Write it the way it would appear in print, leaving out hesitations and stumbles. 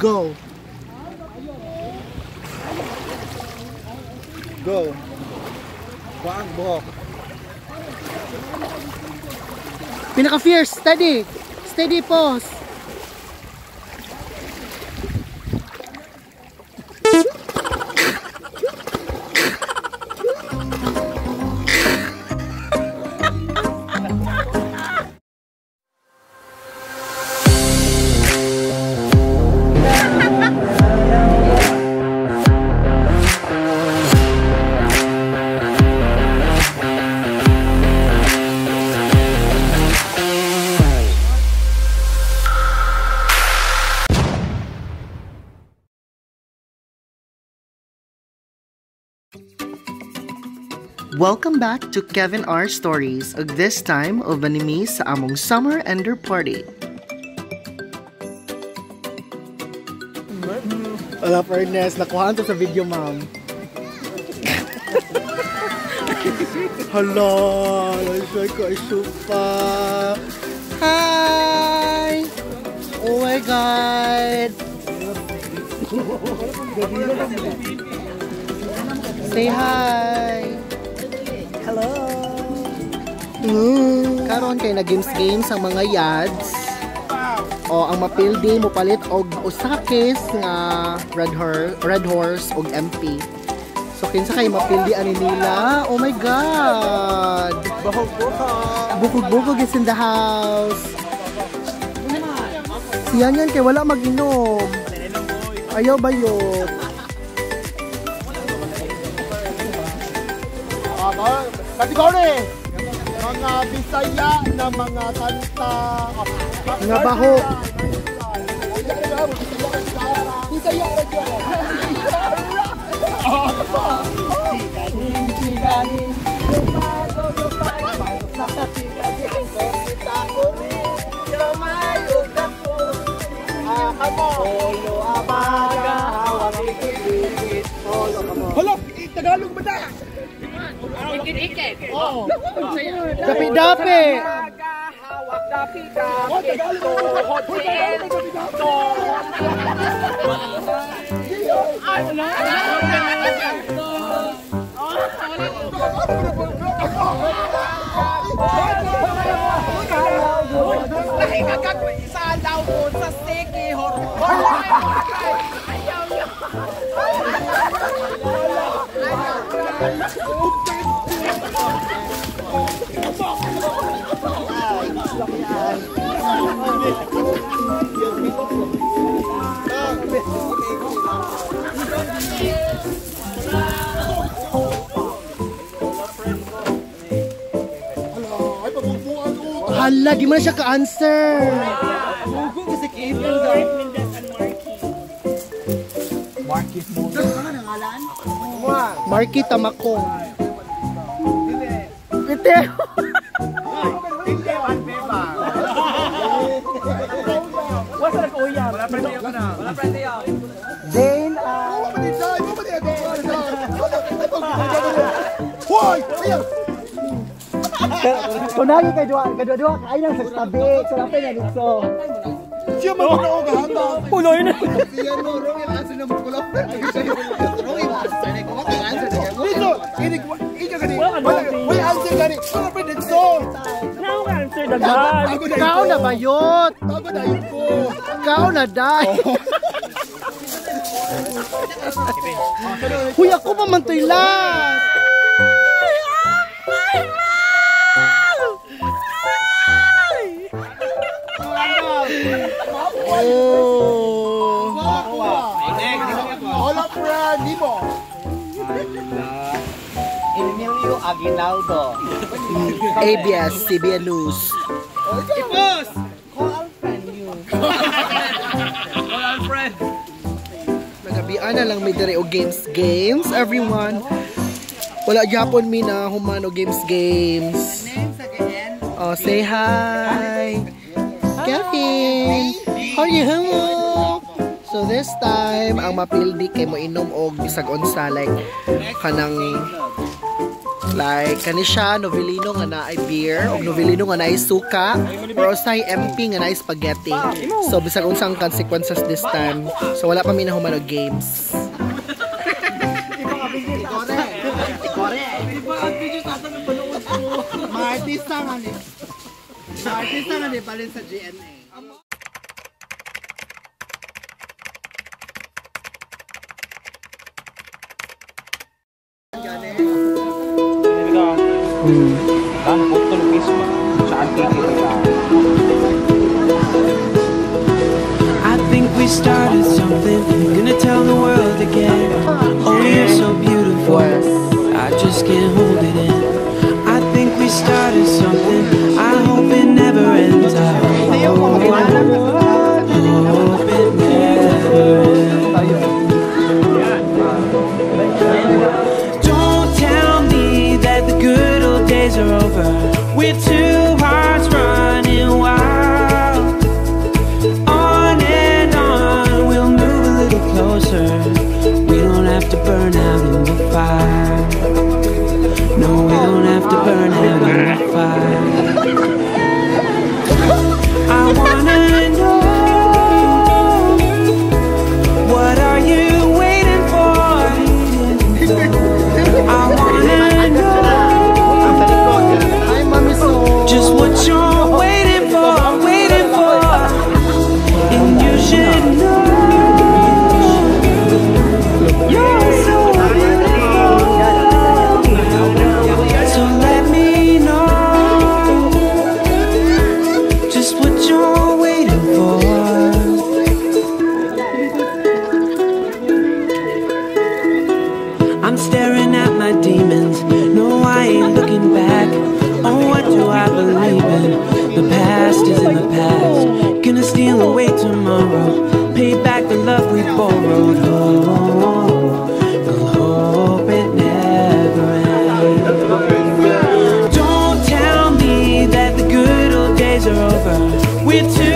Go. Go. Kuang buhok. Pinaka fierce, steady. Steady pose. Welcome back to Kevin R. Stories, ug this time uban ni sa among summer ender party. Wala, fairness, nakuhaan to sa video, ma'am. Hala, siya ko pa. Hi! Oh my God! Say hi! Hello! Karon kay na games games ang mga yads. O ang mapildi mo palit og usa ka case nga Red Horse og MP. So kinsa kay mapildi ani nila? Oh my God! Buhok-buhok. Bukog-bukog is in the house. Siyan yan kay wala mag-inom. Ayaw bayot. Kategori! Mga Bisaya na mga kanta. Nga baho. Bisaya radyo. Hala, Tagalog ba na? Ikit-ikit. Oo. Dapi-dapi. Hawak dapi-dapi. Tuhod siin. Tuhod. Hala, di man siya ka-answer. Marky Tamakong. Ite. Jane, Hoy! Ayaw! Kunagi kay duha, kay duha kay nang sa tabi, so lapay na dito. Siya man na og handa. Punoy na. Siya no wrong yung answer na mo kula. Wrong yung answer na ko answer na ko. Dito, ini ini gani. Wala answer gani. Wala pa dito. Now answer daghan. Kao na bayot. Bago na yun ko. Kao na dai. Huy, ako pa man to'y last. Oh. Hola, friend. Nimo. Emilio Aguinaldo. ABS-CBN News. Ipos! Call friend you. Call friend. Nagabian na lang mi diri og games games everyone. Wala gyapon mi na human og games games. Oh, say hi. Kevin. How are you? So this time ang mapildi kay mo inom og bisag unsa like kanang Like kani siya Novelino nga naay beer og Novelino nga naay suka or usahay MP nga naay spaghetti. So bisag unsang consequences this time. So wala pa mi nahuman og games. Mga artista nga ni. Mga artista nga ni palin sa GMA. I think we started something. Gonna tell the world again. Oh, you're so beautiful. I just can't hold it in. I think we started something. I hope it never ends. I hope it never ends. Don't tell me that the good old days are over. We're two hearts running wild. On and on, we'll move a little closer. We don't have to burn out in the fire. No, we don't have to burn out in the fire. I wanna know, what are you waiting for? I wanna know Hi, Mami So. just what you're waiting for, waiting for. And you should know you're so beautiful. So let me know just what you're waiting for. I'm staring at my demons. No, I ain't looking back. Oh, what do I believe in? The past is in the past. Gonna steal away tomorrow. Pay back the love we borrowed. Oh, we'll hope it never ends. Don't tell me that the good old days are over. We're too